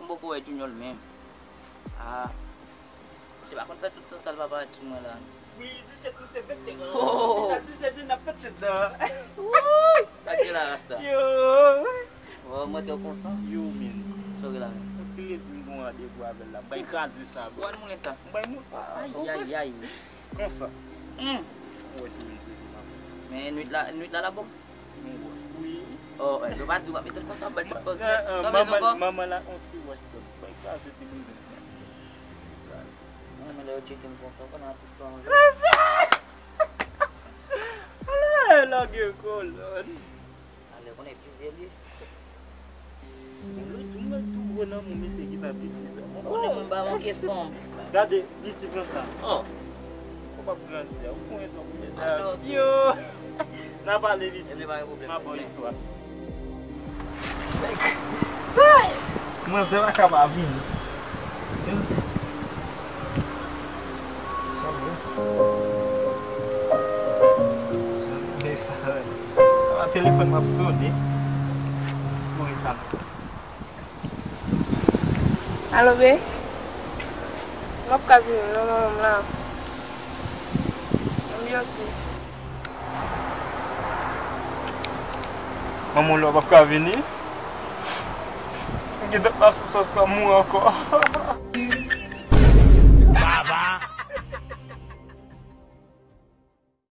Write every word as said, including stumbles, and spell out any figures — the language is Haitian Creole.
M poko wè Junior menm. Ah. Misye pa konn fè tout tan sa l pa parèt sou mwen la. Wi, disèt nou se vennde an. Oh! Mesye di n ap fè ti dan. Sa k gen la, Rasta? Yo! Oh, mwen te kontan. Yo, men. Sa w gen la menm? Yon ti redi m gon randevou avè l la. M bay kraze sa, bro. Ou al moulen sa? M bay moun. Ay, ay, ay. Konsa. Hmm. Mwen wè tou li depi maten. Men nwit la, nwit la la bon. Nou wè. Wi. Oh, eh, yo pa di w ap mete l konsa, bèl ti pòz. Eh, eh, Sa vle di manman, ankò? Manman la on ti wòch, bro. M bay kraze ti bouzen. Kraze. Mwen, men lè yo tcheke m konsa, w konnen atis pa yon jò. Alè, lage kolòn. Alè, konnen plizyè li. Yon lòt jou, mwen tou gwo nan moun, mesye ki nan piti sa. Ou konnen mwen pa manke fanm. Gade, piti pran sa. Oh. Ou p ap grandi, ou konnen tou konnen sa. Alò, Yo! N a pale piti. Ebyen, pa gen pwoblèm. M a ba w istwa. Ti manzè pa ka pa vini. Ti manzè. Sa bon. Jan nou fè sa, wè. Sa va, telefòn m ap sonnen. Mouri sa. Alo, be? M ap ka vini, non, manman m la. M byen oke. Manman w la p ap ka vini. M gentan pa sou sòs pa mouri ankò.